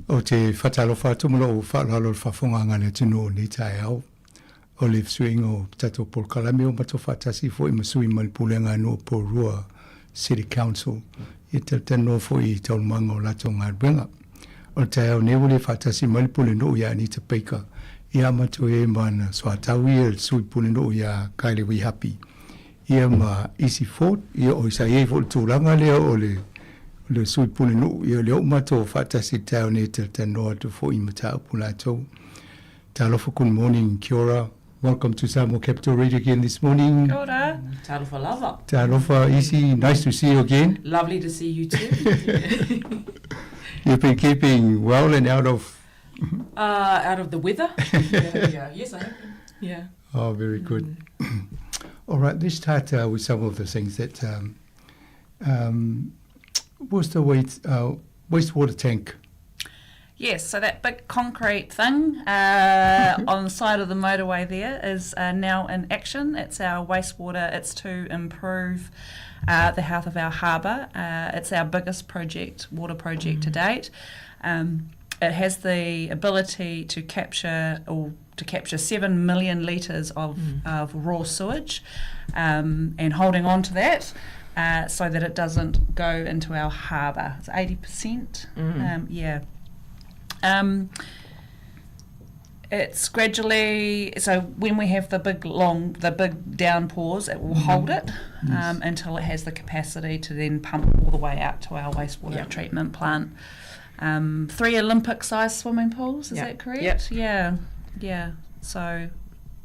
Ou te faatalofa atu ma lou faaaloalo i le faafofogaaga a le atunuu i lenei taeao. O le fesuiaiga o tatou polokalame ua matou faatasi foi ma sui mai le Pulega a Nuu o Porirua City Council e talatalanoa foi i taualumaga o latou galuega. O le taeao nei ua le faatasi mai le Pulenuu ia Anita Baker, ia matou i ai ma ana soatau ia le Sui Pulenuu ia Kylie Wihapi ia ma isi Ford, ia o sa i ai foi le tulaga lea o le o le Sui Pulenuu, ia lea ua matou faatasi i le taeao nei e talatalanoa atu foi i mataupu latou. Talofa, good morning, kia ora. Welcome to Samoa Capital Radio again this morning. Kia ora. Talofa lava. Talofa, Isi, nice to see you again. Lovely to see you too. You've been keeping well and out of... Uh, out of the weather. yeah, yeah. Yes, I have been. Yeah. Oh, very good. Mm. All right, let's start uh, with some of the things that um, um, was the waste, uh, wastewater tank Yes, so that big concrete thing uh, on the side of the motorway there is uh, now in action. It's our wastewater, it's to improve uh, the health of our harbour. Uh, it's our biggest project, water project mm. to date. Um, it has the ability to capture or to capture 7 million litres of, mm. of raw sewage um, and holding on to that uh, so that it doesn't go into our harbour. It's 80%. Mm. Um, yeah. Um, it's gradually so when we have the big long the big downpours it will mm. hold it yes. um, until it has the capacity to then pump all the way out to our wastewater yep. treatment plant um, three Olympic sized swimming pools is yep. that correct yep. yeah yeah so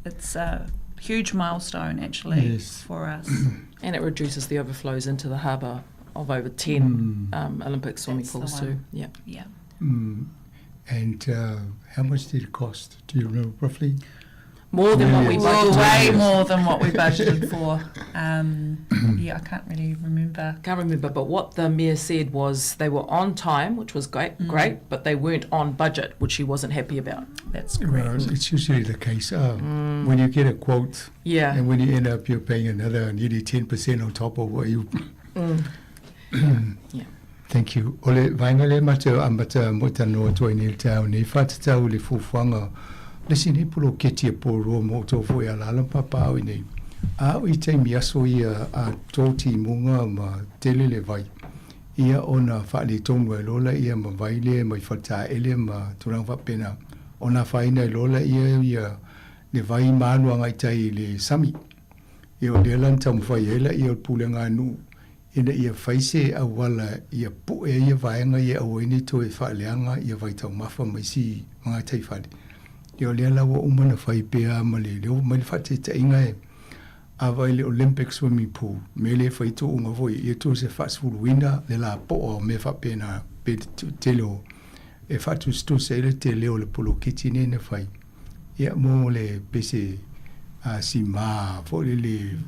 it's a huge milestone actually yes. for us and it reduces the overflows into the harbour of over 10 mm. um, Olympic swimming That's pools too yeah yeah mm. And uh, how much did it cost? Do you remember roughly? More than what we budgeted. Way more than what we budgeted for. Um, yeah, I can't really remember. Can't remember, but what the mayor said was they were on time, which was great, mm. great, but they weren't on budget, which she wasn't happy about. That's correct. Well, it's usually the case. Uh, mm. When you get a quote, yeah, and when you end up, you're paying another nearly 10% on top of what you. Mm. yeah. Thank you. O le vaega lea matou amata mo talanoa atu ai nei i le taeao nei, whātatau i le fuafuaga le isi nei poloketi a Porirua mo outou foi alaala ma papaaao i nei. A o i taimi aso ia a tō timuga ma tele le vai, ia ona faaletonu ai loa laia ma vai lea mai Faletaele ma tulaga faapena, ona afaina ai loa laia ia le vai ma alu agai tai i le sami. Ia o lea la na taumafai ai laia o le pulega a nuu ina ia fai se auala ia pu'e ai ia vaega ia aua ai nei toe faaleaga ia vaitaumafa ma isi magataifale. Ia o lea la ua uma ona fai pea ma le le oo mai le faataitaiga e ava i le Olympic swimming pool, mea lea e fai tuuga foi ia tuu se faasefuluina le lapoa o mea faapena pe tele o e faatusatusa ai le tele o le poloketi nei na fai. Ia mo le pese a sima foi lele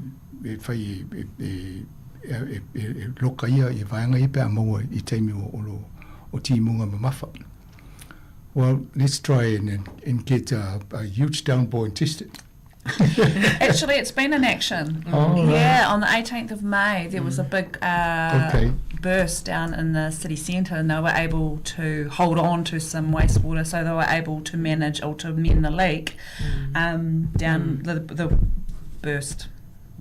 e fai e, e, e, e, e loka ia i vaega ia pe a maua i taimi o, o, lo, o timuga mamafa. Well, let's try and, and get a, a huge downpour and test it. Actually, it's been in action. Oh, right. Yeah, on the 18th of May, there was a big uh, okay. burst down in the city centre, and they were able to hold on to some wastewater, so they were able to manage or to mend the leak mm. um, down mm. the, the burst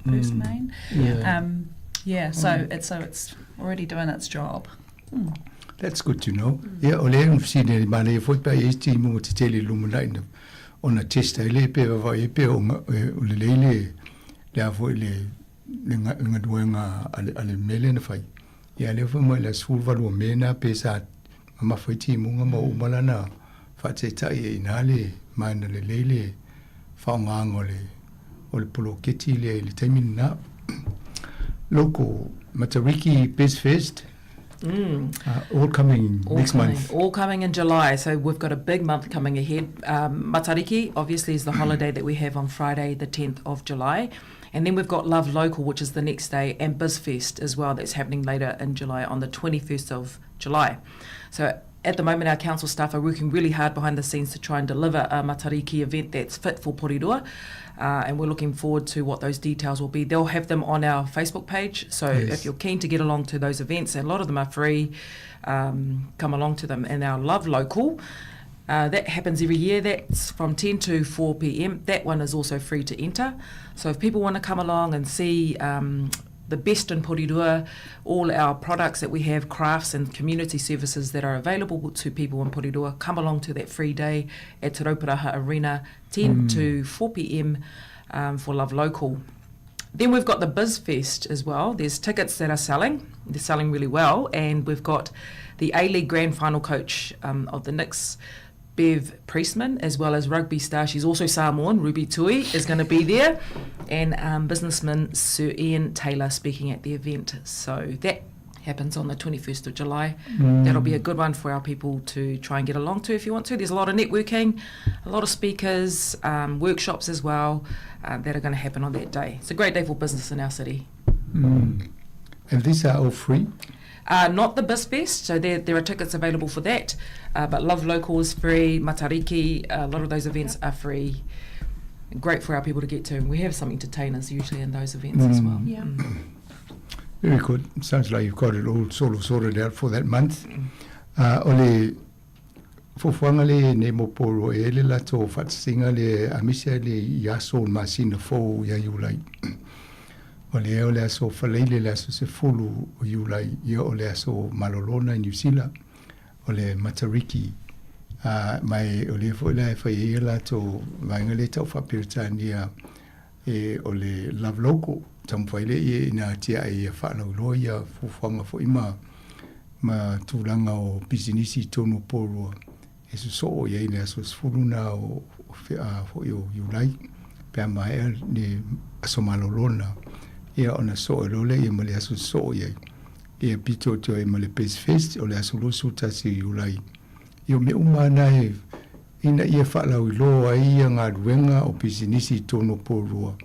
burst mm. main. Yeah. Um, yeah, so mm. it's so it's already doing its job. Mm. That's good to know. Mm. Yeah, o lea fesili nei manaia foi pe a i ai se timuga tetele i lumanai na ona test ai lea pe vaavaai ai pe o lelei le le a foi le le galuega a le a le mea lea na fai. Ia a lea foi mai le aso 18 o Me na pe sa mamafa ai timuga ma ua uma lana faataitai ai i ina le ma na lelei le faaaogaina o le o le poloketi lea i le taimi lena. Local Matariki BizFest. Mm. Uh, all coming all next coming, month. All coming in July. So we've got a big month coming ahead. Um, Matariki, obviously, is the holiday that we have on Friday, the 10th of July. And then we've got Love Local, which is the next day, and BizFest as well, that's happening later in July on the 21st of July. So At the moment, our council staff are working really hard behind the scenes to try and deliver a Matariki event that's fit for Porirua, and we're looking forward to what those details will be. They'll have them on our Facebook page, so Yes. if you're keen to get along to those events, and a lot of them are free, come along to them. And our Love Local, that happens every year. That's from 10 to 4 p.m. That one is also free to enter. So if people want to come along and see the best in Porirua, all our products that we have, crafts and community services that are available to people in Porirua, come along to that free day at Te Rauparaha Arena, 10 to 4 p.m. For Love Local. Then we've got the BizFest as well. There's tickets that are selling. They're selling really well. And we've got the A-League Grand Final coach of the Knicks, Bev Priestman, as well as rugby star, she's also Samoan, Ruby Tui, is going to be there, and businessman Sir Ian Taylor speaking at the event. So that happens on the 21st of July. That'll be a good one for our people to try and get along to if you want to. There's a lot of networking, a lot of speakers, workshops as well that are going to happen on that day. It's a great day for business in our city. And these are all free? Not the BizFest, so there are tickets available for that, but Love Local is free, Matariki, a lot of those events are free. Great for our people to get to. We have some entertainers usually in those events as well. Very good. Sounds like you've got it all sort of sorted out for that month. O le fuafuaga lea nei mo Porirua e le latou faatasiga le aemaise le i aso o le masina fou ia Iulai. O le o le aso Faleile le aso 10 o Iulai, ia o le aso malolona i Niu Sila, o le Matariki. Ma o le foi la e fai ai latou vaega lea tau faa-Peretania e o le Love Local. Taumafai lea ia ina tiai ia faalauiloa ia fuafuaga foi ma tulaga o pisinisi i totonu o Porirua e sosoo i ai le aso 10 na o foi o Iulai pe a maea le aso malolona ia ona soo e loa lea ia ma le aso sosoo i ai ia pito atu ai ma le BizFest o le aso 21 o Iulai. Ia o mea uma na e ina ia faalauiloa ai ia galuega o pisinisi i totonu o Porirua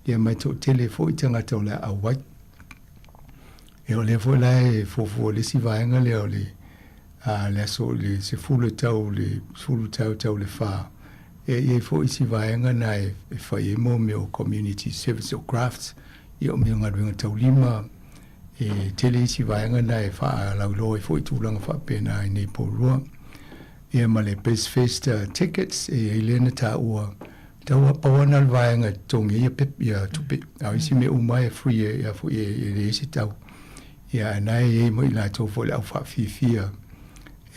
ia ma e toatele foi tagata o le a auai. E o lea foi la e fuafua le isi vaega lea o le le aso le 10 tau le 10 tau tau le 4 e i ai foi isi vaega na e fai ai mo mea o community service o crafts ia o mea o galuega taulima e tele isi vaega na e faalauiloa ai foi tulaga faapena i nei Porirua. Ia ma le BizFest tickets e ai lea na taua tau pau ana le vaega e totogi ai ia pep ia tupe a o isi mea uma e free e ia foi e leai se tau. Ia ae na e i ai mo i latou foi le au faafiafia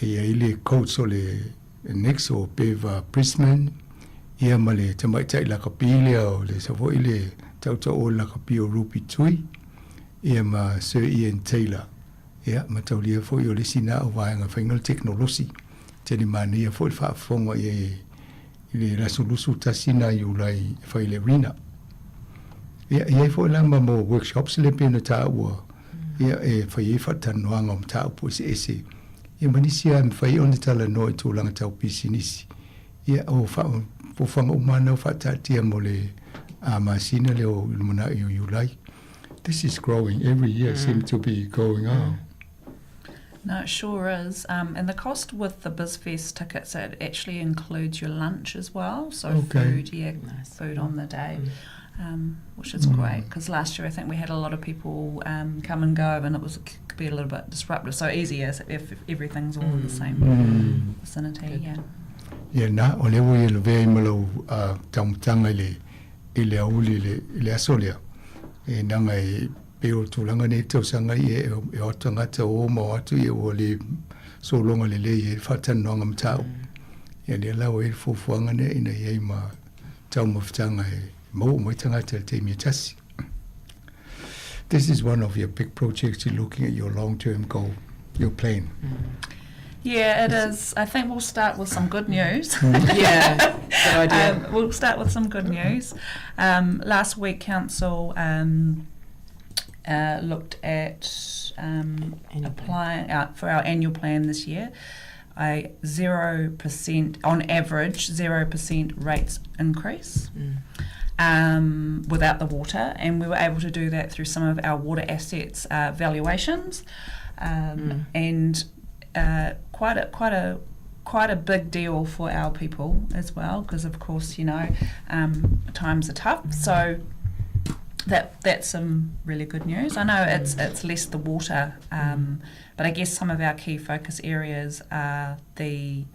e i ai le coach o le Knicks o Bev Priestman ia ma le tamaitai lakapi lea o le sa foi le tautau o le lakapi o Ruby Tui ia ma Sir Ian Taylor. Ia ma taulia foi o le isi na o vaega faiga o le tekonolosi. Tele manaia foi le faafofoga i ai i le aso 21 na Iulai e fai i le arena. Ia, e i ai foi la ma mo workshops le pei ona taua, ia e fai ai faatalanoaga o mataupu eseese. Ia ma nisi lava e mafai ona talanoa i tulaga tau pisinisi. Ia o fuafuaga uma lava na ua faataatia mo le masina lea o lumanai o Iulai. This is growing every year, seems to be going on. No, it sure is. And the cost with the BizFest tickets, it actually includes your lunch as well. So food, yeah, Nice. food on the day, which is great. Because last year I think we had a lot of people come and go, and it was could be a little bit disruptive. So easy as if everything's all in the same vicinity. Good. Yeah. Ia na, o lea ua ia lavea ai ma lau taumataga i le aoauli i le aso lea. E naga e pei o tulaga nei tausaga ia e o atu tagata o ma o atu ia ua le sologa lelei ai le faatalanoaga mataupu. Ia lea la ua i ai le fuafuaga lea ina ia i ai ma taumafataga e maua uma ai tagata i le taimi e tasi. This is one of your big projects. You're looking at your long-term goal, your plan. Yeah, it is. I think we'll start with some good news. Yeah, good idea. We'll start with some good news. Last week, council looked at Annual plan. applying for our annual plan this year, a 0% on average, 0% rates increase without the water, and we were able to do that through some of our water assets valuations, and quite a, quite a quite a big deal for our people as well, because of course, you know, times are tough. So that's some really good news. I know it's less the water, but I guess some of our key focus areas are the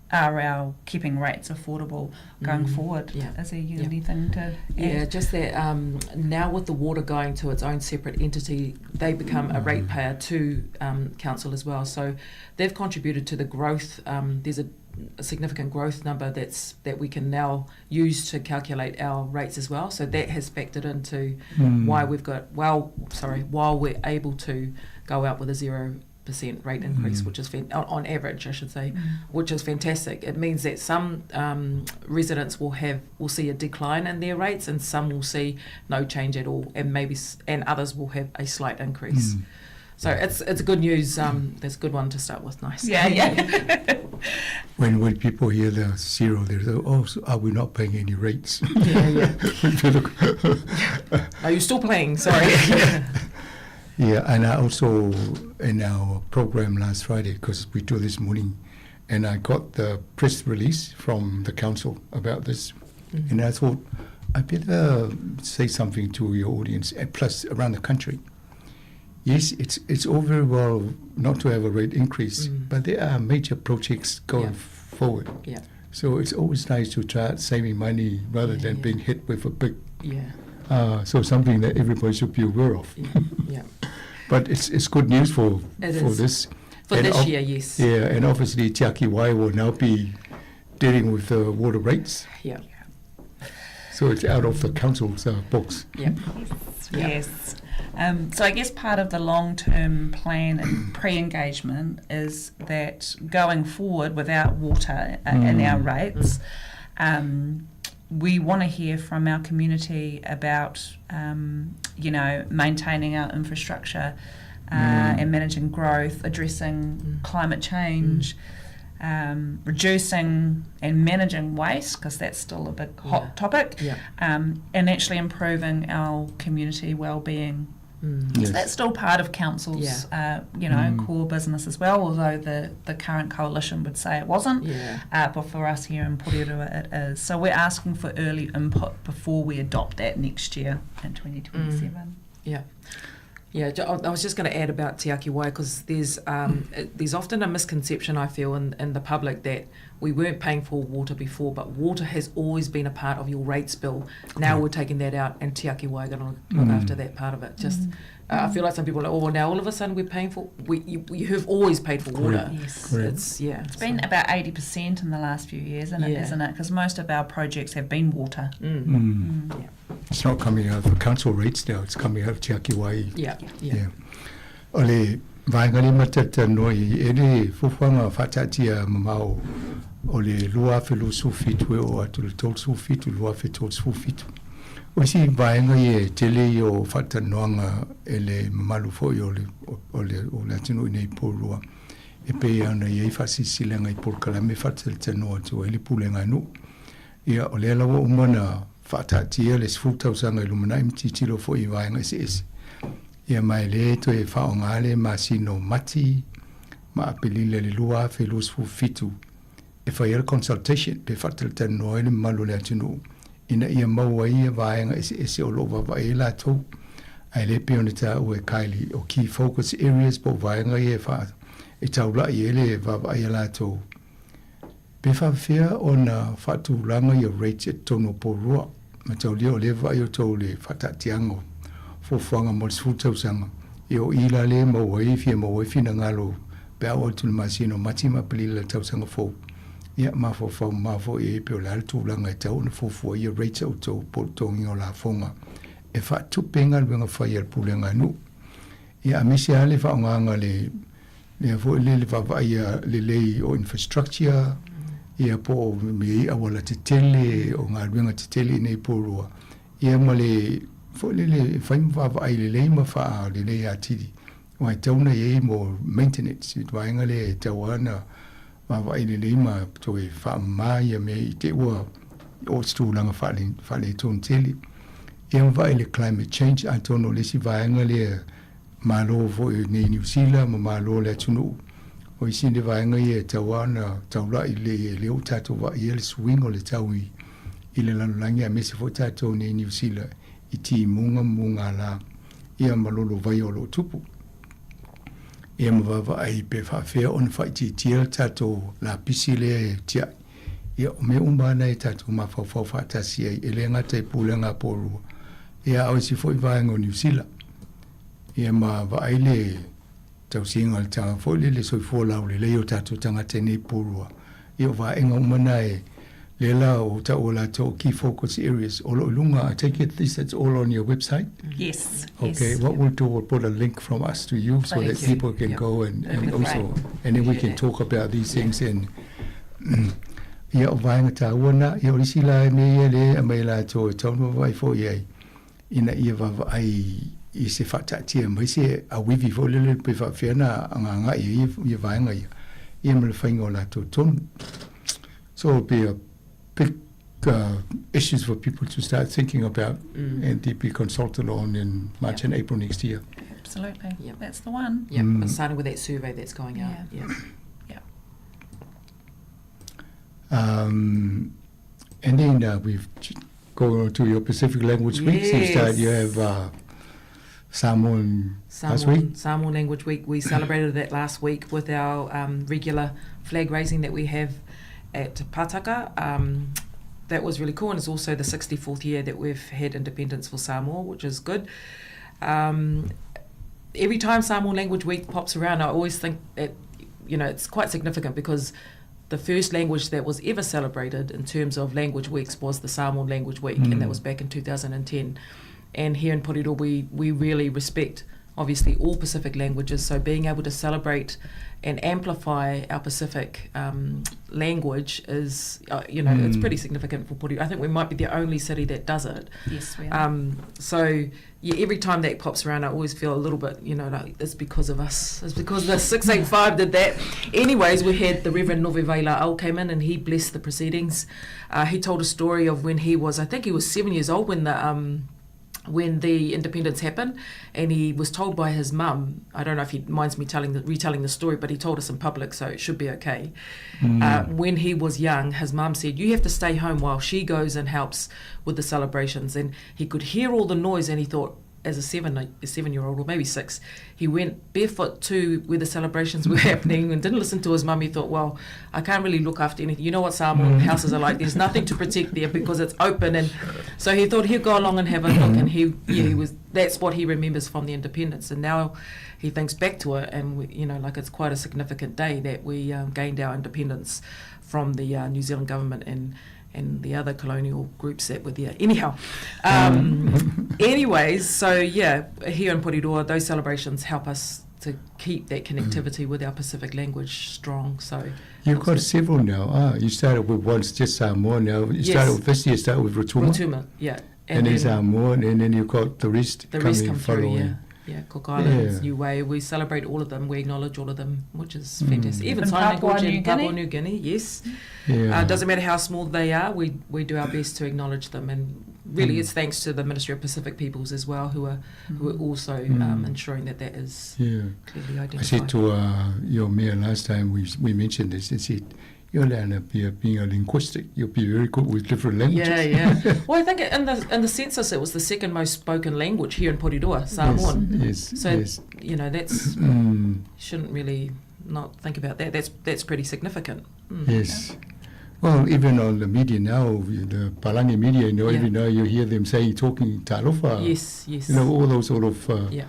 are our keeping rates affordable going forward. Yeah. Is there anything to add? Yeah, just that now with the water going to its own separate entity, they become a ratepayer to council as well. So they've contributed to the growth. There's a significant growth number that we can now use to calculate our rates as well. So that has factored into why we've got, well, sorry, while we're able to go out with a 0% rate increase, which is on average, I should say, which is fantastic. It means that some residents will see a decline in their rates, and some will see no change at all, and maybe and others will have a slight increase. So it's good news. That's a good one to start with. Nice. Yeah. When people hear the zero, they're like, oh, so are we not paying any rates? Yeah. Are you still playing? Sorry. Yeah, and I also, in our program last Friday, because we do this morning, and I got the press release from the council about this, and I thought I better say something to your audience, and plus around the country. Yes, it's all very well not to have a rate increase, but there are major projects going forward. So it's always nice to try saving money rather than being hit with a big... So something that everybody should be aware of. But it's good news It for is. this. For And this year, yes. Yeah, and obviously Tiakiwai will now be dealing with the water rates. So it's out of the council's books. Yes. Yes. So I guess part of the long-term plan and pre-engagement is that going forward without water in our rates, we want to hear from our community about, you know, maintaining our infrastructure and managing growth, addressing climate change, reducing and managing waste, because that's still a big hot topic, and actually improving our community well-being. So that's still part of council's, you know, core business as well, although the current coalition would say it wasn't. But for us here in Porirua it is. So we're asking for early input before we adopt that next year in 2027. Yeah. Yeah, I was just going to add about Tiakiwai, because there's often a misconception, I feel, in the public that we weren't paying for water before, but water has always been a part of your rates bill. Now we're taking that out, and Tiakiwai are going to look after that part of it. I feel like some people are like, oh, well, now all of a sudden we're paying for... You have always paid for water. Yes. It's, yeah, It's been so. about 80% in the last few years, isn't it? Isn't it? Because most of our projects have been water. It's not coming out of the council rates now, it's coming out of Tiakiwai. Yeah. Yeah. O le vaega le matatanoa i e le fuafuaga faataatia mamao o le 2027 e oo atu le 37 2037. O isi vaega ia e tele ia o faatalanoaga e le mamalu foʻi o le o le o le atunuu iinei i Porirua e pei ona iai faasilasila i polokalame faatalatalanoa atu ai le pulega a nuu. Ia o lea lava uma na faataatia le 10 tausaga i lumanai ma tilotilo foʻi i vaega eseese. Ia ma e lē toe faaaogā le masina o Mati ma Apelila le 2027 e fai ai le consultation pe faatalatalanoa ai le mamalu o le atunuu ina ia maua ai ia vaega eseese o loo vaavaai ai latou. Ae lē pei ona taua e Kylie o key focus areas po o vaega ia e faa e taulaʻi ai le vaavaai a latou. Pe faafefea ona faatulaga ia rates e totonu o Porirua. Mataulia o lea vaai outou i le faataatiaga o fuafuaga mo le 10 tausaga. Ia o i la lea e maua ai fia maua ai finagalo pe a oo atu i le masina o Mati ma Apelila i le tausaga fou. Ia mafaufau mamao foʻi ai pe o le a le tulaga e tatau ona fuafua ia rates a outou po o le totogiina o lafoga e faatupe ai galuega fai a le pulega a nuu. Ia aemaise lava le faaaogaga le lea foʻi le le vaavaaia lelei o infrastructure ia po o mea i auala tetele o galuega tetele iinei i Porirua ia ma le foʻi lele e fai ma vaavaai lelei ma faalelei atili aua e tatau ona iai mo maintenance i le vaega lea e tatau lava ona vaavaai lelei ma toe faamamā ia mea i te i ua oo i se tulaga faaletonu tele. Ia ma vaai i le climate change atonu o le isi vaega lea Malo foi i nei Niu Sila ma malo o le atunuu. O isi nei vaega ia e tatau lava ona taulai lelei e le o tatou vaaia le suiga o le tau i i le lalolagi aemaise foi tatou nei i Niu Sila i timuga ma mugala ia ma lolovaia o lo o tupu. Ia ma vaavaai pe faafefea ona faaitiitia le tatou lapisi lea e tiai. Ia o mea uma lava na e tatou mafaufau faatasi ai, e le gata i pulega a Porirua, ia a o isi foi vaega o Niu Sila. Ia ma vaai le tausiga o le taga foi lele soifua laulelei o tatou tagata i nei Porirua. Ia o vaega uma na e lea la o taua latou o key focus areas o lo o i luga, I take it this that's all on your website? Yes. Okay, yes. what we'll do, we'll put a link from us to you so that people can Yep. go and, That'd and be also, great. and then we can Appreciate talk about these things and ia o vaega taua na, ia o isi la e mea ia le aumai latou e tatau ona vaavaai foi i ai, ina ia vaavaai i se faataatia mai se auivi foi lele pe faapefea ona agaaga'i ai ia vaega ia, ia ma le faiga o latou tonu. So it'll be a big issues for people to start thinking about and to be consulted on in March and April next year. Absolutely. Yep. That's the one. Yeah, mm. Starting with that survey that's going out. Yeah. Yeah. And then we've going on to your Pacific Language Week. Seems that you Yes. have Samoan last week. Samoan Language Week. We celebrated that last week with our regular flag raising that we have at Pataka. That was really cool, and it's also the 64th year that we've had independence for Samoa, which is good. Every time Samoan Language Week pops around, I always think that, you know, it's quite significant because the first language that was ever celebrated in terms of language weeks was the Samoan Language Week, and that was back in 2010. And here in Porirua, we really respect, obviously, all Pacific languages, so being able to celebrate and amplify our Pacific language is, you know, it's pretty significant for Porirua. I think we might be the only city that does it. Yes, we are. So, yeah, every time that pops around, I always feel a little bit, you know, like it's because of us. It's because the 685 did that. Anyways, we had the Reverend Nove Vaila'au came in and he blessed the proceedings. He told a story of when he was, I think he was 7 years old when the independence happened, and he was told by his mum, I don't know if he minds me retelling the story, but he told us in public, so it should be okay. When he was young, his mum said, you have to stay home while she goes and helps with the celebrations. And he could hear all the noise, and he thought, as a 7-year-old, or maybe 6, he went barefoot to where the celebrations were happening and didn't listen to his mum. He thought, well, I can't really look after anything. You know what Samoan houses are like. There's nothing to protect there because it's open. And so he thought he'd go along and have a look. And that's what he remembers from the independence. And now he thinks back to it, and we, you know, like it's quite a significant day that we gained our independence from the New Zealand government and the other colonial groups that were there. Anyhow, anyways, so yeah, here in Porirua, those celebrations help us to keep that connectivity with our Pacific language strong. So you've got several now. You started with once just Samoa. Now you Yes. started with this year. Started with Rotuma. Rotuma, yeah, And then Samoa, and then you've got the rest The rest coming come through, following. yeah. Yeah, Cook Islands, Yeah. Niue, we celebrate all of them, we acknowledge all of them, which is fantastic. Even And sign Papua language New in Papua Guinea. New Guinea, yes. Yeah. Doesn't matter how small they are, we do our best to acknowledge them, and really it's thanks to the Ministry of Pacific Peoples as well, who are also ensuring that that is clearly I said identified. to your mayor last time we mentioned this, and said, you'll end up being a linguistic. You'll be very good with different languages. Yeah, yeah. Well, I think in the census, it was the second most spoken language here in Porirua, Samoan. Yes, yes, So, yes. you know, that's shouldn't really not think about that. That's pretty significant. Yes. Well, even on the media now, the Palangi media, you know, even now you hear them saying, talking Talofa. Yes, yes. You know, all those sort of... Yeah.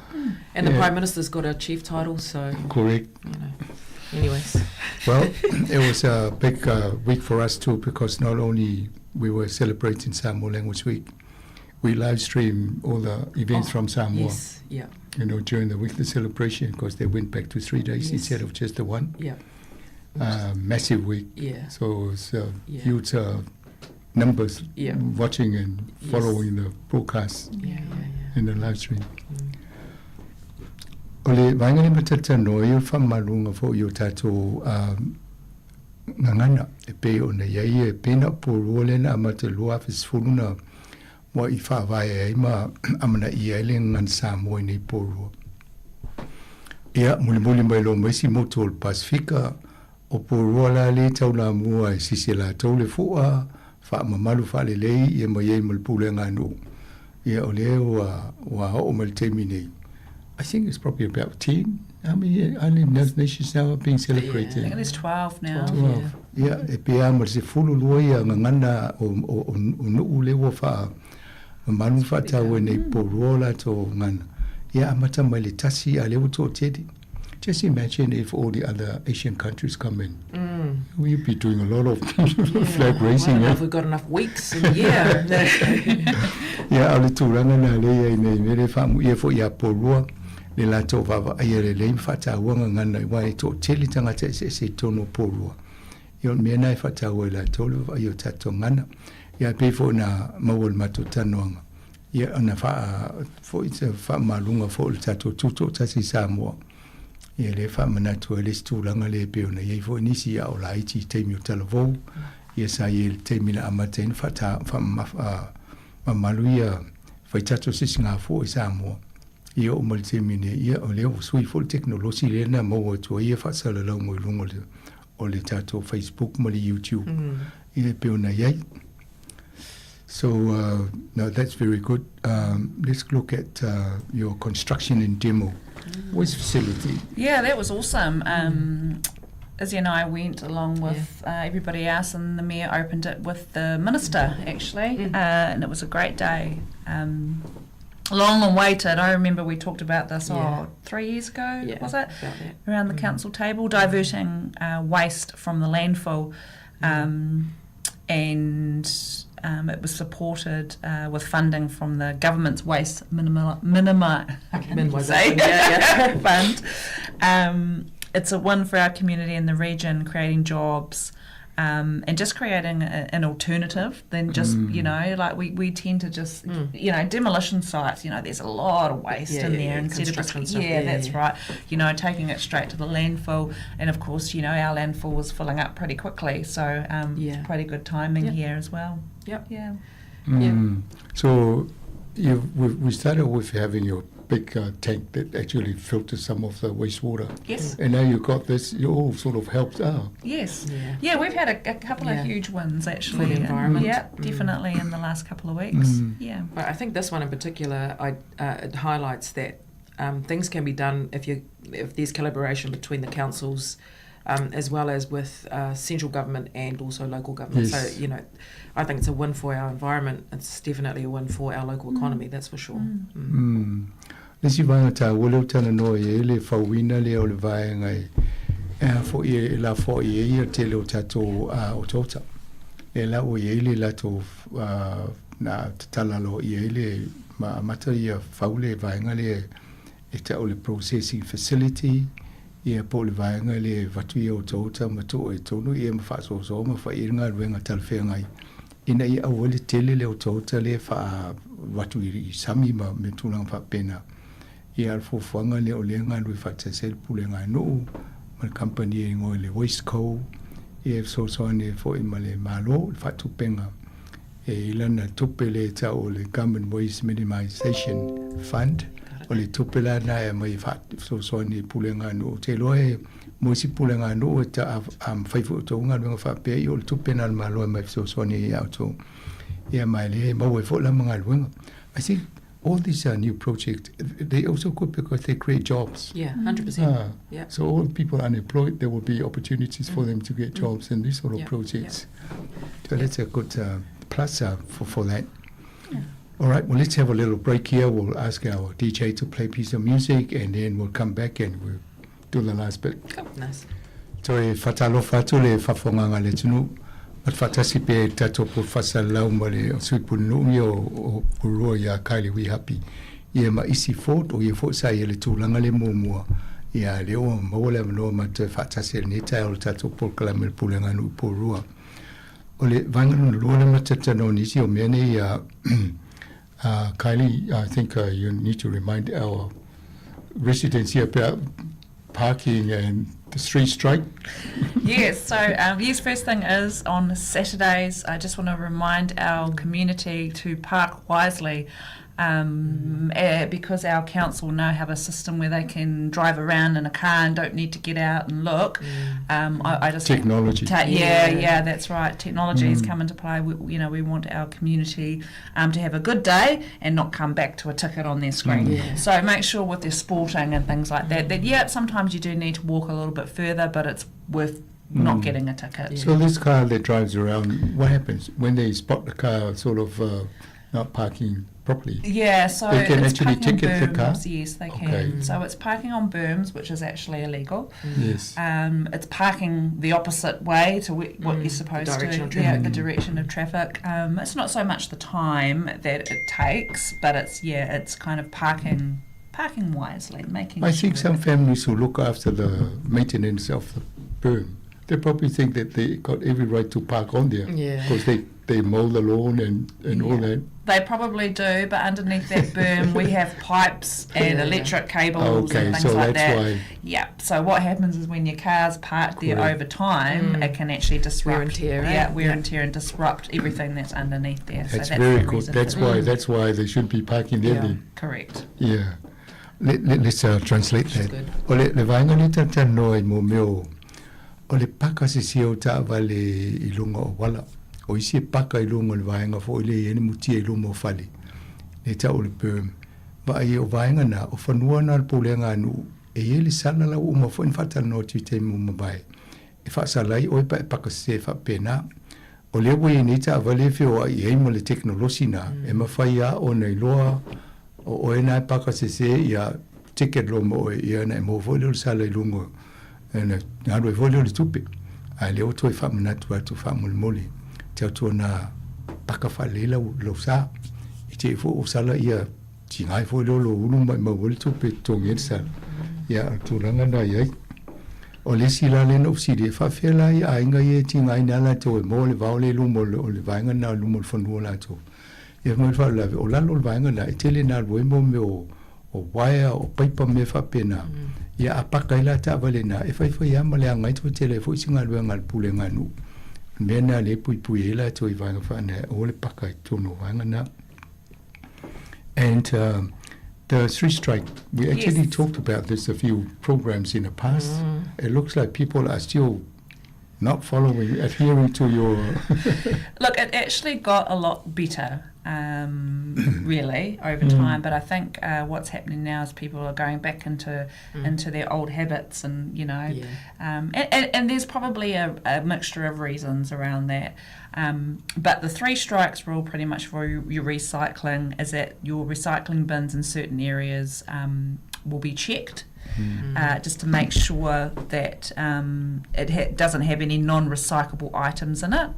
And the yeah. Prime Minister's got a chief title, so... Correct. You know. Anyways. Well, it was a big week for us too, because not only we were celebrating Samoa Language Week, we live stream all the events from Samoa. Yes, yeah. You know, during the weekly celebration, because they went back to 3 days instead of just the one. Yeah. Massive week. Yeah. So it's huge numbers watching and following the broadcast and the live stream. O le vaega le matata no e o whamalunga fo i o tātou ngangana e pe o na iai e pena po roa le na amata loa afe sefulu na mo i whaavae ai ma amana i ai le ngana Samoa i nei po roa. Ia, mulimuli mai loa ma isi motu o le Pasefika, o Porirua la lea e taulamua e sisi e latou le fua, faamamalu faalelei ia ma i ai ma le pulega a nuu. Ia, o lea ua, ua oo mai le taimi nei, I think it's probably about 10, how many island nations now are being celebrated? I think there's 12 now. 12. Yeah. Ia, e pei lava ma le 12 ia gagana o, o, o, o nuu lea ua faa, mamalu ma faataua nei Porirua o latou gagana. Ia amata mai le tasi a lea ua toatele. Just imagine if all the other Asian countries come in. Mm. We'd be doing a lot of yeah. flag raising. I don't know if we've got enough weeks in the year. Ia, o le tulaga lena lea i ai nei mea lea faamuia foi ia Porirua le latou vaavaaia lelei ma faataua gagana aua e toatele tagata eseese i totonu o Porirua. Ia o le mea lena e faataua e latou le vaavaaia o tatou gagana. Ia e pei foi ona maua i le matou talanoaga, ia ona faa foi se faamaluga foi o le tatou tutoatasi i Samoa. Ia lea e faamanatu ai le isi tulaga lea e pei ona i ai foi nisi a o laiti i taimi o talavou, ia sa i ai le taimi na amata ai ona faata, faamamafa, mamalu ia fai tatou sisigafua i Samoa. Ia oo mai le taimi nei, ia o lea ua sui foi le tekonolosi lea na maua atu ai ia faasalalauga i luga o le, o le tatou Facebook ma le YouTube. Ia e pei ona i ai. So, no, that's very good. Let's look at your construction and demo waste facility. Yeah, that was awesome. Izzy and I went along with everybody else, and the mayor opened it with the minister, actually, and it was a great day. Long awaited. I remember we talked about this, oh, 3 years ago, Yeah, was it? About that. Around the council table, diverting waste from the landfill. And it was supported with funding from the government's waste minima, I can't even say. Minimisation, yeah, yeah. fund. It's a win for our community and the region, creating jobs, and just creating an alternative than just, you know, like we tend to just, you know, demolition sites, you know, there's a lot of waste in there. Instead of just, Construction stuff, yeah, that's right. You know, taking it straight to the landfill. And of course, you know, our landfill was filling up pretty quickly. So it's pretty good timing here as well. Yeah. So we started with having your big tank that actually filters some of the wastewater. Yes. And now you've got this, you all sort of helped out. Yes. Yeah. Yeah, we've had a couple of huge wins actually. For the environment. Yeah, definitely in the last couple of weeks. Yeah. But I think this one in particular, it highlights that things can be done if there's collaboration between the councils, as well as with central government and also local government. So, I think it's a win for our environment. It's definitely a win for our local economy, that's for sure. Le isi vaega taua lea ou talanoa i ai le fauina lea o le vaega e a foi e lafoai ai ia tele o tatou otaota. Lea la ua i ai le latou na tatala aloaia ai le ma amata ia fau le vaega lea e tau le processing facility, ia po o le vaega lea e avatu ia otaota ma tuu ai tonu ia ma faasoasoa ma fai ai le galuega talafeagai ina ia aua ai le tele le otaota lea e faavatu i sami ma mea tulaga faapena. Ia a o le fuafuaga lea o lea e galulue faatasi ai le pulega a nuu ma le kamupani e igoa i le Waste Co, ia e fesoasoani ai foi ma le Malo i le faatupega e i lana tupe lea e tau o le Government Waste Minimisation Fund. O le tupe la lena e aumai e fesoasoani i pulega a nuu. Ou te iloa e mo isi pulega a nuu e ta, a mafai foi e outou galuega faapea, ia o le tupe lena a le Malo e aumai e fesoasoani ai ia outou. Ia ma e lea e maua ai foi la ma galuega. I think all these new projects, they also good because they create jobs. Yeah, 100%. So all the people unemployed, there will be opportunities for them to get jobs in these sort of projects. So that's a good plus for that. All right, well, let's have a little break here. We'll ask our DJ to play a piece of music, and then we'll come back and we'll do the last bit. Cool. Nice. Toe faatalofa atu le faafofogaga a le atunuu ma le faatasi pea i le tatou poto faasalalau ma le sui pulenuu ia o Porirua ia Kylie Wihapi ia ma Isi Ford o ia foi sa i ai i le tulaga lea muamua ia lea ua maua le avanoa ma toe faatasi ai i lenei taeao i le tatou polokalame o le Pulega a Nuu i Porirua. O le vaega lona lua lea ma talanoa nisi o mea nei ia Kylie, I think you need to remind our residents here about parking and the street strike. Yes, so yes, first thing is on Saturdays, I just want to remind our community to park wisely. Because our council now have a system where they can drive around in a car and don't need to get out and look. I just think Technology. Yeah, Yeah. yeah, that's right. Technology has come into play. We want our community to have a good day and not come back to a ticket on their screen. Yeah. So make sure with their sporting and things like that, that yeah, sometimes you do need to walk a little bit further, but it's worth not getting a ticket. Yeah. So this car that drives around, what happens when they spot the car sort of not parking properly? Yeah, so They can it's actually parking on ticket the car? berms. Yes, they can. Okay. So it's parking on berms, which is actually illegal. Yes. It's parking the opposite way to what you're The supposed direction to. of Yeah, traffic. the direction of traffic. It's not so much the time that it takes, but it's yeah, it's kind of parking wisely, making. I think sure some that- families who look after the maintenance of the berm, they probably think that they got every right to park on there. Yeah. Because they mow the lawn and all Yeah. that. They probably do, but underneath that berm we have pipes and Yeah. electric cables Okay, and things so like that's that. why. Yeah. So what happens is when your car's parked there Correct. over time, it can actually disrupt Wear and tear, eh? Yeah, wear Yeah. and tear and disrupt everything that's underneath there. So That's that's very the good. reason That's for why. That's why they shouldn't be parking there. Yeah. Then. Correct. Yeah. Let's translate Which is that. good. O le vaenga le talatalanoa i mō mea o le paka sese o taavale i luga o auala. O isi e paka i luga o le vaega foi lea e i ai le mutia i luma o fale, le tau o le berm. Vaai o vaega na, o fanua na o le pulega a nuu, e i ai le sala la ua uma foi ona faatalanoa atu i taimi ua mavae. E faasala ai oe pe a e paka sese faapena. O lea ua i ai nei taavale e feoai i ai ma le tekonolosi na, e mafai lava ona iloa o oe na e paka sese ia ticket loa ma oe, ia ona e maua foi lea o le sala i luga, ona alu ai foi lea o le tupe. Ae lea ua toe faamanatu atu faamolemole, tautuana paka faalelei lau, lau sa. I te i foi ua sala ia tiga ai foi lea o lou ulu ma e maua ai le tupe e totogi ai le sala. Ia, o le tulaga lena e i ai. O le isi la lea na ou fesili ai, e faapefea la i aiga ia e tigaina ai latou e moa le vao lea i luma o le, o le vaega lena i luma o le fanua latou. Ia fai mai le faalavelave, o lalo o le vaega lena, e tele ina alu ai mo mea o, o uaea, o paipa ma mea faapena. Ia a paka ai la taavale na, e faifai lava ma leaga ai toe tele ai foi se galuega a le pulega a nuu. O le mea lena lea e puipui ai latou i vaega faanea, aua le paka i totonu o vaega na. And the three strike, we actually Yes. talked about this a few programs in the past. It looks like people are still not following, adhering to your. Look, it actually got a lot better, really, over time. But I think what's happening now is people are going back into their old habits, and you know, Yeah. and there's probably a mixture of reasons around that. But the three strikes rule, pretty much for your recycling, is that your recycling bins in certain areas will be checked. Just to make sure that it doesn't have any non-recyclable items in it.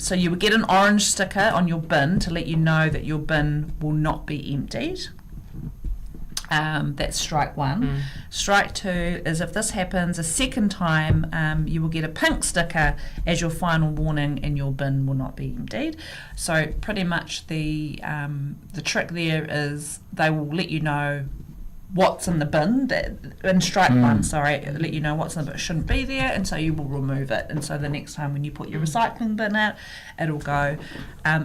So you would get an orange sticker on your bin to let you know that your bin will not be emptied. That's strike one. Strike two is if this happens a second time, you will get a pink sticker as your final warning, and your bin will not be emptied. So pretty much the trick there is they will let you know what's in the bin that in strike one, sorry, let you know what's in the bin shouldn't be there, and so you will remove it. And so the next time when you put your recycling bin out, it'll go.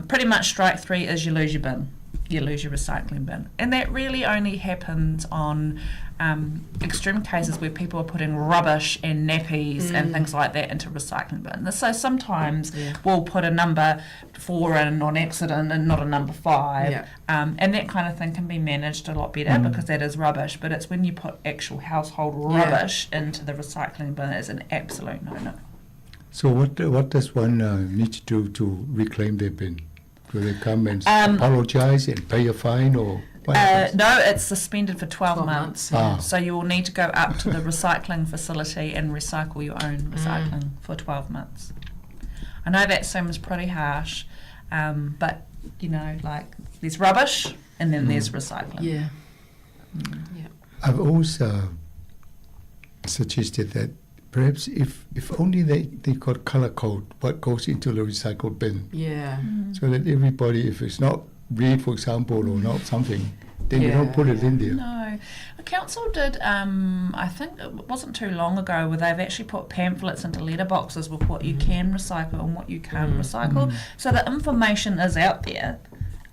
Pretty much strike three is you lose your bin. You lose your recycling bin. And that really only happens on extreme cases where people are putting rubbish and nappies and things like that into recycling bins. So sometimes Yeah. we'll put a number 4 in on accident and not a number 5. Yeah. And that kind of thing can be managed a lot better because that is rubbish. But it's when you put actual household Yeah. rubbish into the recycling bin, it's an absolute no-no. So what does one need to do to reclaim their bin? Do they come and apologize and pay a fine, or what happens? No, it's suspended for 12, 12 months. months. Ah. So you will need to go up to the recycling facility and recycle your own recycling for 12 months. I know that seems pretty harsh, but you know, like there's rubbish and then there's recycling. Yeah. Yeah. I've always suggested that perhaps if only they got color code what goes into the recycle bin, Yeah. so that everybody, if it's not red, for example, or not something, then you don't Yeah, put it yeah. in there. No, the council did, I think it wasn't too long ago, where they've actually put pamphlets into letterboxes with what you can recycle and what you can't recycle. So the information is out there.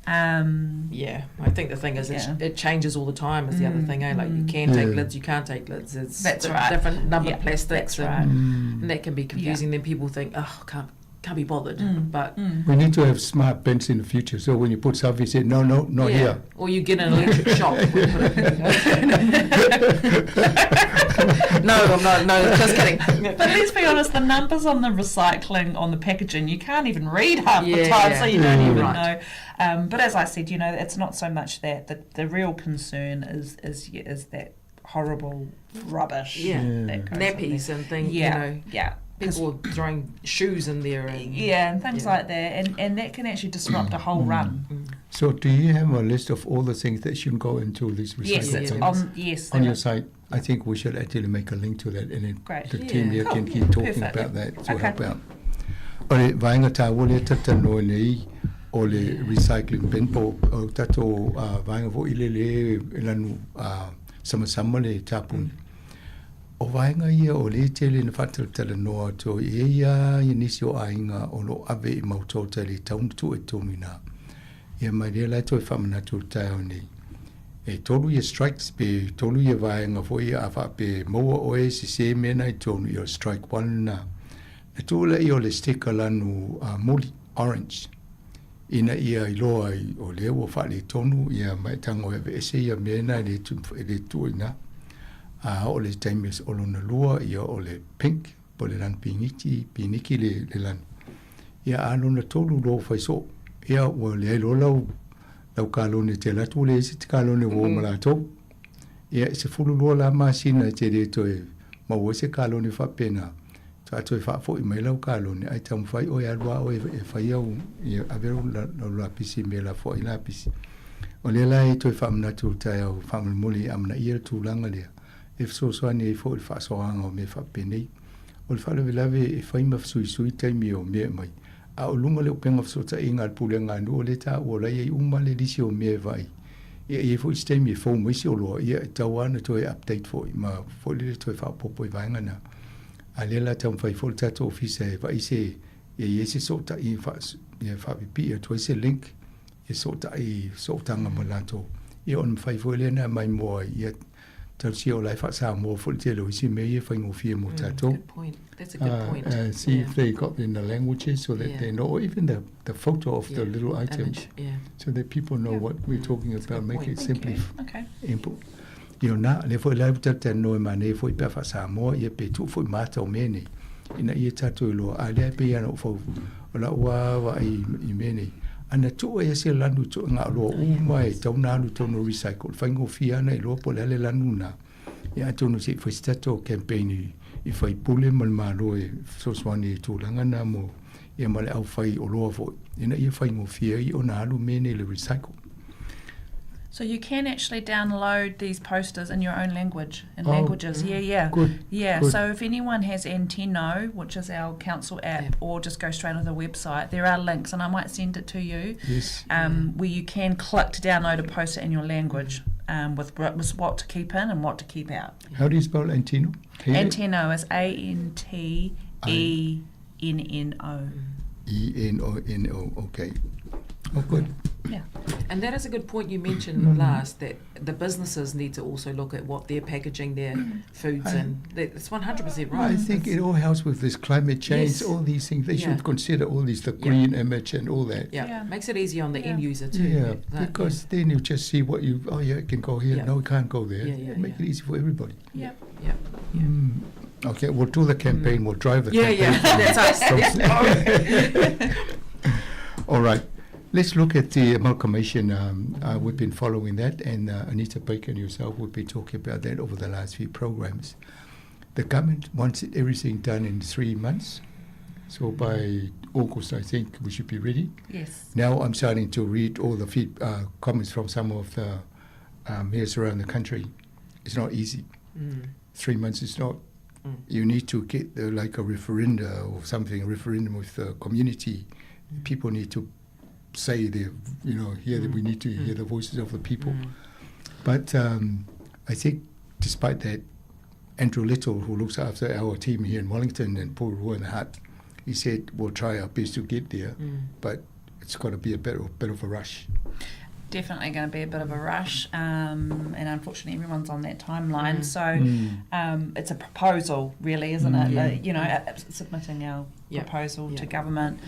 Um, Yeah, I think the thing is Yeah. it changes all the time is the other Mm, thing, eh? Like you mm. can take Yeah. lids, you can't take lids. It's That's right. different numbered Yeah, plastics that's and, right. and that can be confusing. Then people think, oh, can't be bothered. But We need to have smart bins in the future. So when you put something, you say, no, no, not yeah. here. Or you get an electric shock. when you put it- no, I'm not. No, just kidding. But let's be honest, the numbers on the recycling, on the packaging, you can't even read half the Yeah, time, yeah. so you don't Mm. even Right. know. But as I said, you know, it's not so much that. The real concern is that horrible rubbish. Yeah. That goes on Nappies and there. things, Yeah, you know, yeah. 'Cause- people were throwing shoes in there. And, yeah, and things yeah. like that, and that can actually disrupt a whole run. So do you have a list of all the things that should go into this recycling? Yes, it's bin? on. Yes, on there your is. site. I think we should actually make a link to that, and then Great. the team Yeah. here Cool. can keep talking Perfect. about that to Okay. help out. O le vaega tāua lea talanoa nei o le recycling bin po o tatou vaega foi lele e lanu samasama le tapuni. O vaega ia o lea e tele ina faatalatalanoa atu ai, e i ai lava ia nisi o aiga o lo o ave i mautota i le tatau ona tuu i totonu i ina. Ia ma lea la e toe faamanatu i le taeao nei, e tolu ia strikes pe tolu ia vaega foi ia a faapea e maua oe e sesē mea na i totonu, ia o le strike one lena. Na tuu lea o le sticker lanu moli, orange, ina ia iloa ai o lea ua faaletonu ia ma e tago e aveese ia mea na e le tuu i ina. A oo i le taimi o lona lua, ia o le pink, po o le lanu pigiti, piniki le lanu. Ia a lona tolu loa ua fai soo, ia ua leai loa lau, lau kalone e te alu atu ua leai se kalone ua o ma latou. Ia e 12 la masina e te le toe maua ai se kalone faapena, faatoa toe faafoi mai lau kalone, ae taumafai oe e alu lava oe e fai au, ia ave lau lapisi i mea e lafoai lapisi. O lea la e toe faamanatu i le taeao faamolemole ia amanaia le tulaga lea e fesoasoani ai foi i le faasoaga o mea faapenei. O le faalavelave e fai ma fesuisui taimi o mea e aumai, a o luga o le upega fesootaiga a le Pulega a nuu o lea e taua o la e i ai uma le lisi o mea e vaai. Ia e i ai foi isi taimi e fou mai isi oloa, ia e tatau lava ona toe update foi ma foi lele toe faaopoopo i vaega na. A lea la e taumafai foi le tatou ofisa e vaai se ia i ai se sootai ia faapipii atu ai se link e sootai sootaga ma latou ia ona mafai foi lea ona aumai mo ai ia talosia o la e faa-Samoa foi le tele o isi mea ia e faigofie mo tatou. Good point. That's a good point. See if they got in the languages so that they know, or even the photo of the little items Image. Yeah. so that people know what we're talking That's a about. good Make point. it simply Okay. input. Ia na, lea foi la e talatalanoa e manaia foi pe a faa-Samoa ia pe tuu foi mata o mea nei ina ia tatou iloa. A lea e pei lava ona ou fau, o lau lava vaai i mea nei, ana tuu ai se lanu i tuuga oloa uma e tatau ona alu i totonu o recycle, e faigofie lava ona iloa po o le a le lanu lena. Ia atonu se i fai se tatou campaign i faipule ma le Malo e fesoasoani i tulaga na mo ia ma le aufai oloa foi ina ia faigofie ai ona alu mea nei i le recycle. So you can actually download these posters in your own language, in Oh, languages. Yeah, yeah. Good. Yeah, Good. so if anyone has Antino, which is our council app, or just go straight on the website, there are links, and I might send it to you, Yes. where you can click to download a poster in your language with what to keep in and what to keep out. How do you spell Antino? Antino is A-N-T-E-N-N-O. E-N-O-N-O, okay. Oh, good. Yeah. And that is a good point you mentioned last, that the businesses need to also look at what they're packaging their foods in. That's 100% right. I think it all helps with this climate change, Yes. all these things. They should consider all these, the green image and all that. Yeah. Yeah. Makes it easy on the end user too. Yeah, because then you just see what you, oh yeah, it can go here, no, it can't go there. Make it easy for everybody. Yeah. Yeah. Yeah. Okay, we'll do the campaign, we'll drive the campaign. Yeah, that's us. All right. Let's look at the amalgamation. We've been following that, and Anita Baker and yourself we've been talking about that over the last few programs. The government wants everything done in 3 months. So by August, I think we should be ready. Yes. Now I'm starting to read all the comments from some of the mayors around the country. It's not easy. 3 months is not. You need to get like a referendum or something, a referendum with the community. People need to say the, you know, hear that we need to hear the voices of the people. But I think despite that, Andrew Little, who looks after our team here in Wellington and Porirua and Hutt, he said we'll try our best to get there, but it's got to be a bit, a bit of a rush. Definitely going to be a bit of a rush, and unfortunately, everyone's on that timeline. So it's a proposal, really, isn't it? Yeah. Submitting our proposal to government.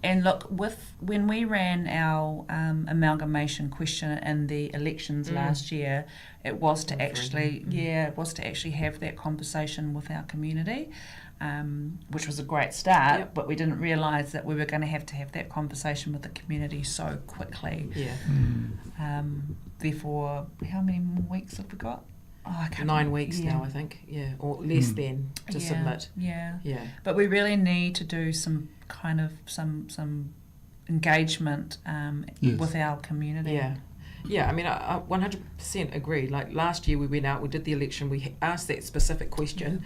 And look, with when we ran our amalgamation question in the elections last year, it was to Referendum. actually, yeah, it was to actually have that conversation with our community, which was a great start. But we didn't realise that we were going to have that conversation with the community so quickly. Therefore, how many more weeks have we got? Oh, I can't 9 remember. weeks now, I think. Yeah, or less than to submit. But we really need to do some kind of some engagement with our community. Yeah. Yeah, I mean, I 100% agree. Like last year we went out, we did the election, we asked that specific question,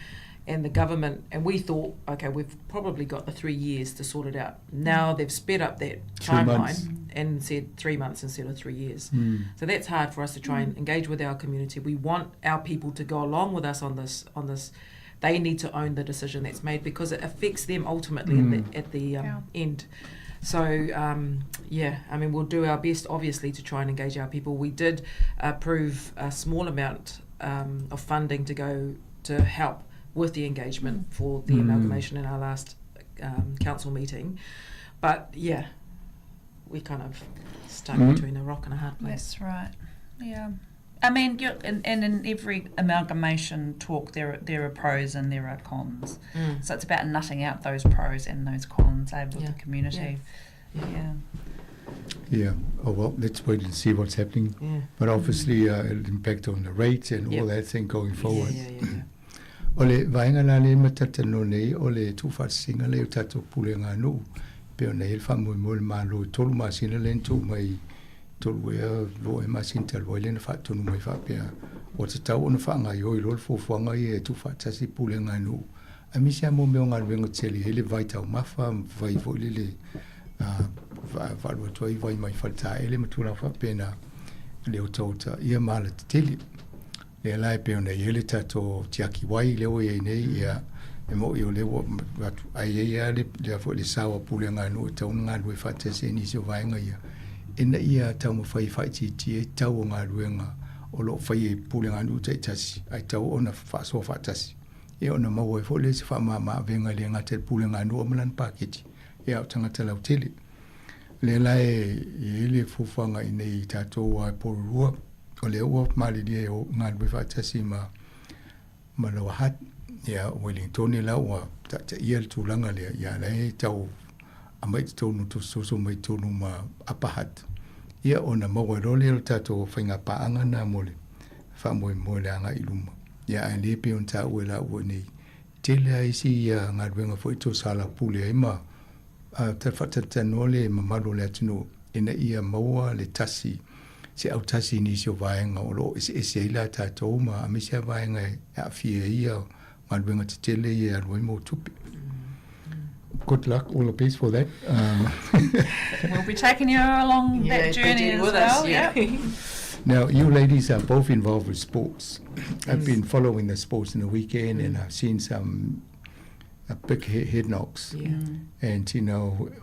and the government, and we thought, okay, we've probably got the 3 years to sort it out. Now they've sped up that 3 timeline months. and said 3 months instead of 3 years. So that's hard for us to try and engage with our community. We want our people to go along with us on this. On this, they need to own the decision that's made because it affects them ultimately at the end. So, we'll do our best, obviously, to try and engage our people. We did approve a small amount of funding to go to help with the engagement for the amalgamation in our last council meeting. But, yeah, we kind of stuck between a rock and a hard place. That's right, yeah. I mean, and in every amalgamation talk, there are pros and there are cons. So it's about nutting out those pros and those cons with the community. Yeah. Oh, well, let's wait and see what's happening. But obviously, it'll impact on the rates and all that thing going forward. O le vaega la le matatano nei o le tuufaatasiga lea o tatou pulega nuu pei ona i ai le faamoemoe le Malo e 3 masina lea na tuu mai 3 ea 2 ea masina talu ai lea na faatonu mai faapea ua tatau ona faagaioi loa le fuafuaga ia e tuufaatasi pulega nuu aemaise a mo mea o galuega tele ai le vai taumafa ma vai foi lele faalua atu ai vai mai faletaele ma tulaga faapena le otaota ia ma alatetele lea la e pei ona i ai le tatou tiaki wai lea ua iai nei ia e moʻi o lea ua atu ai ai a le lea foi le sao a pulega nuu e tatau ona galue faatasi ai nisi o vaega ia ina ia taumafai e faaitiitia ai tau o galuega o loo faia i pulega nuu taitasi ae tatau ona faasoa faatasi ia ona maua ai foi lea se faamamaavega e le gata i le pulega nuu ma lana paketi ia o tagata lautele lea la e i ai le fuafuaga ina ia tatou a Porirua o lea ua malilie e galue faatasi ma Lower Hutt ia Wellington la ua taitaia le tulaga lea ia la e tau aumai totonu tosotoso mai totonu ma Upper Hutt ia ona maua ai loa lea o le tatou faigapaaga na mo le faamoemoe le agai i luma ia ae le pei ona taua e laua nei tele a isi ia galuega foi tosala pule ai ma faatalatalanoa le mamalu o le atunuu ina ia maua le tasi se autasi i nisi o vaega o loo eseese ai la tatou ma aemaise a vaega e aafia ai ia galuega tetele ia e alu ai mo tupe. Good luck, all the best for that. We'll be taking you along that the journey journey as with well. us, yeah. Now, you ladies are both involved with sports. I've been following the sports in the weekend and I've seen some big head knocks. And,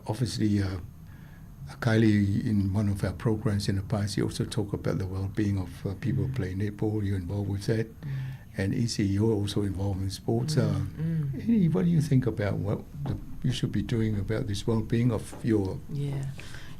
obviously, Kylie, in one of our programs in the past, he also talked about the well-being of people playing netball. You're involved with that. And Isi, you're also involved in sports. What do you think about what you should be doing about this well-being of your... Yeah.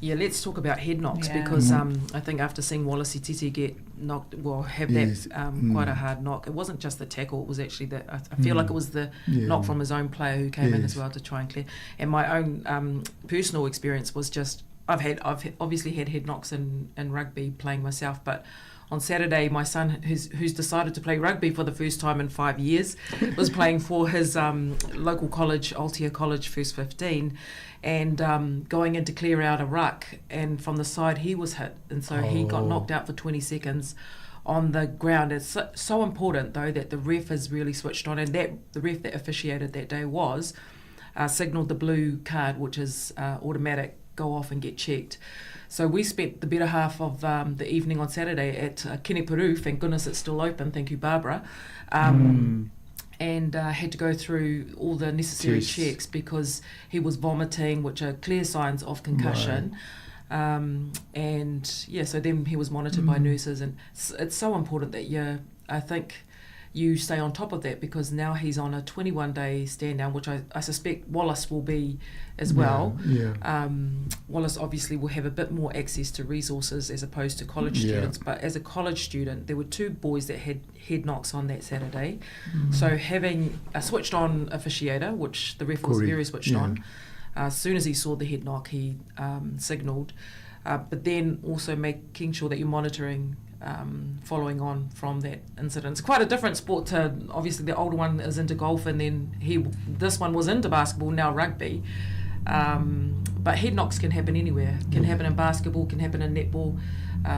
Yeah, let's talk about head knocks because I think after seeing Wallace Titi get knocked, well, have that quite a hard knock. It wasn't just the tackle; it was actually the. I feel like it was the knock from his own player who came in as well to try and clear. And my own personal experience was just I've obviously had head knocks in rugby playing myself, but on Saturday, my son, who's decided to play rugby for the first time in 5 years, was playing for his local college, Aotea College, first 15, and going in to clear out a ruck, and from the side he was hit, and so he got knocked out for 20 seconds on the ground. It's so, so important though that the ref is really switched on, and that the ref that officiated that day was signalled the blue card, which is automatic, go off and get checked. So we spent the better half of the evening on Saturday at Kenepuru. Thank goodness it's still open. Thank you, Barbara. And had to go through all the necessary Tests. checks because he was vomiting, which are clear signs of concussion. And yeah, so then he was monitored by nurses, and it's so important that you, I think, you stay on top of that, because now he's on a 21-day stand down, which I suspect Wallace will be as well. Wallace obviously will have a bit more access to resources as opposed to college students, but as a college student, there were 2 boys that had head knocks on that Saturday. So having a switched on officiator, which the ref was very switched on, as soon as he saw the head knock, he signalled. But then also making sure that you're monitoring following on from that incident. It's quite a different sport to, obviously the older one is into golf, and then this one was into basketball, now rugby. But head knocks can happen anywhere. Can happen in basketball, can happen in netball.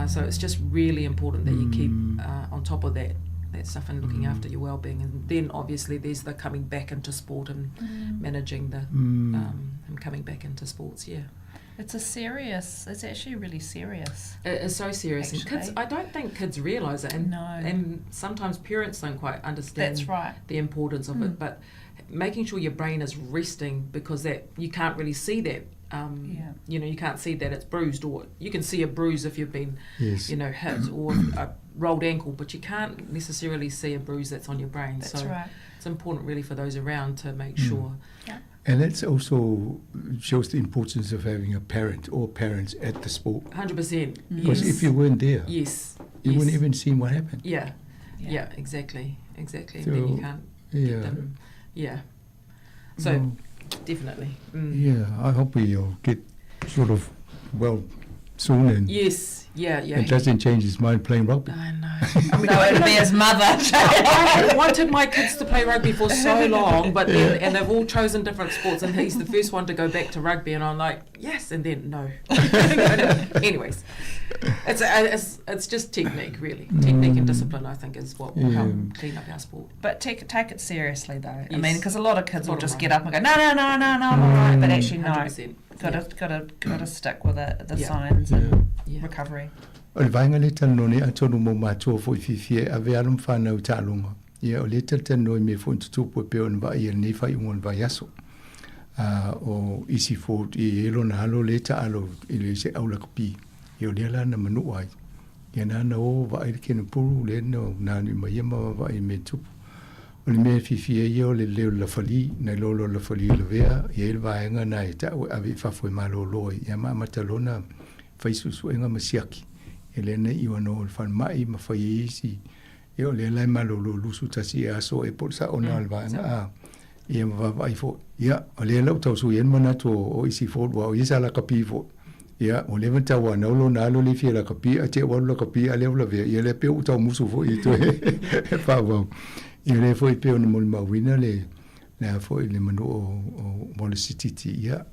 So it's just really important that you keep on top of that stuff and looking after your well-being. And then obviously there's the coming back into sport and managing the and coming back into sports, yeah. It's actually really serious. It is so serious. And kids, Actually. I don't think kids realise it. And, No. and sometimes parents don't quite understand That's right. the importance of it. But making sure your brain is resting, because that you can't really see that. You know, you can't see that it's bruised, or you can see a bruise if you've been, you know, hit or a rolled ankle, but you can't necessarily see a bruise that's on your brain. That's So right. it's important really for those around to make sure. And that's also shows the importance of having a parent or parents at the sport. 100%. Because if you weren't there, you wouldn't even see what happened. Yeah. Yeah, exactly. Exactly. And then you can't get them. Yeah. So, definitely. Yeah, I hope we'll get sort of well soon. And Yes, yeah, yeah. It doesn't change his mind playing rugby. I know. No, it'll be his mother. I wanted my kids to play rugby for so long, but then, and they've all chosen different sports, and he's the first one to go back to rugby, and I'm like, yes, and then no. Anyways, it's just technique, really. Technique and discipline, I think, is what will help clean up our sport. But take it seriously, though. Yes. Because a lot of kids will Bottom just line. get up and go, no, no, no, no, no, I'm all right. But actually, no. 100%. Gotta stick with it, the signs and recovery. O le vaega lea e talanoa nei atonu mo matua foi fiafia e ave alo ma fanau i taaloga. Ia, o lea e talatalanoa i mea foi na tutupu e pei ona vaai i lenei faaiuga o le vaiaso. O isi Ford i e lona alo lea e taalo i le se au lakapi. Ia, o lea la na manua ai. Ia, nana o vaai le kenepuru, lea na nani mai ia ma vaai i mea tupu. O le mea fiafia ia o le leo o le lafali, nai lo lo lafali i lavea, ia i le vaega na e tau e ave i fafo e malōlō ai. Ia ma amata lona fai suesuega ma siaki. E le nei i wana o le falemai ma fai e isi. Ia o lea la e malōlō lusu tasi e aso e po o le saona o le vaega. Ia ma vaavaai foi. Ia, o lea lau tausu i ai le manatu o isi Ford, ua o ia sa lakapi foi. Ia, o lea ma tau anau lona alo le fia lakapi, a te walu lakapi, a lea ua lavea. Ia lea pe ua tau musu foi i toe faaauau. Ia lea foi pei ona molimauina le a foi le manua o Wallace Sititi. Ia,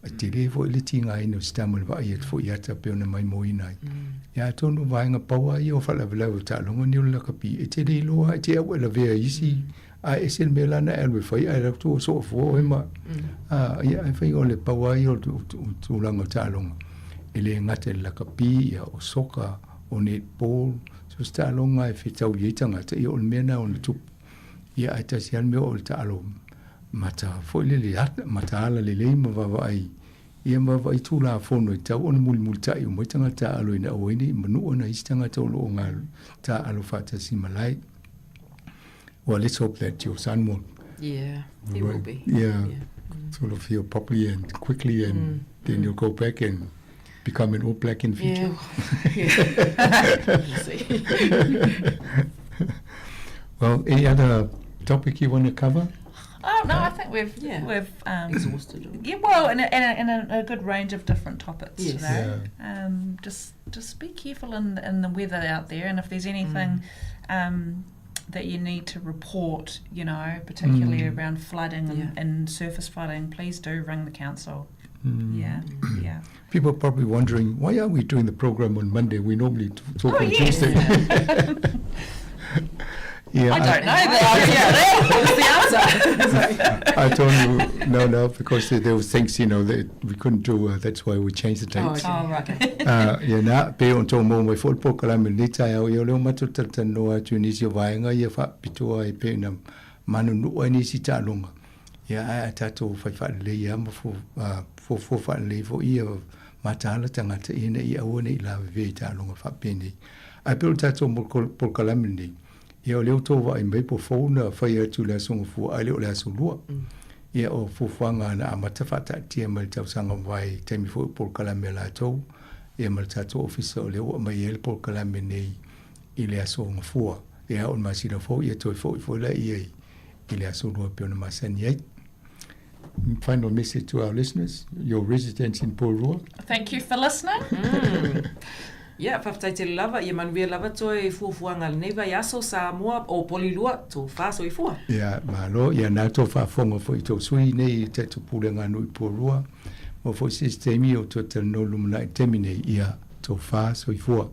a tele foi le tigaina o se tama o le vaai atu foi i ata pei ona maimoina ai. Ia atonu vaega paua ia o faalavelave o taaloga ni o le lakapi. E tele iloa e te au e lavea isi, a e ese le mea lana e alu e fai, ae lau tu o soo fua oe ma. Ia, e fai o le paua ia o tulaga o taaloga. E le gata i le lakapi, ia o soka, o netball, so se taaloga e fetauli ai tagata, ia o le mea na ona tupu. Ia ae tasi lava le mea o le taalo mata foi lele mataala lelei ma vaavaai. Ia ma vaavaai tulafono e tatau ona mulimulitai uma ai tagata taalo ina aua ai nei manua na isi tagata o loo taalo faatasi malae. Well, let's hope that your son will Yeah, he will be. Sort of heal properly and quickly, and then you'll go back and become an All Black in future. Yeah. Yeah. We'll see. Well, any other topic you want to cover? Oh no, I think we've exhausted. Yeah, well, and a good range of different topics today. Just be careful in the weather out there, and if there's anything that you need to report, particularly around flooding and surface flooding, please do ring the council. Yeah, yeah. People are probably wondering, why are we doing the program on Monday? We normally talk Oh, on yes. Tuesday. Yeah, I don't know the answer to that. What's the answer? I told you, no, no, because there was things, that we couldn't do. That's why we changed the Oh, dates. okay. Oh, right. Okay. Ia na, pe o tō mō mai foi pō kalame ni tai au, ia leo matou talatalanoa atu nisi o vaega ia faapitoa e pe na manunuu ai nisi taaloga, ia ae a tatou fai faalelei lava ma fuafua faalelei foi ia mataala tagata ina ia aua ne i lavevea i taaloga faapenei. Ae pei o le tatou polokalame lenei, ia o lea ua outou vaai mai po fou na fai atu i le Aso Gafua ae le o le Aso Lua. Ia o fuafuaga na amata faataatia mai le tausaga ua mavae i taimi foi o polokalame a latou ia ma le tatou ofisa o lea ua aumai ai le polokalame nei i le Aso Gafua. Ia o le masina fou ia toe foi foi laia i le Aso Lua e pei ona masani ai. Final message to our listeners, your residents in Porirua. Thank you for listening. Ia, faafetai tele lava, ia manuia lava toe fuafuaga lenei vaiaso Samoa o Polilua, tofa soifua. Ia, malo, ia na tou faafofoga foi i tou sui nei i tatou pulega nuu i Porirua, maua foi se isi taimi ou toe talanoa lumanai i le taimi nei, ia, tofa soifua.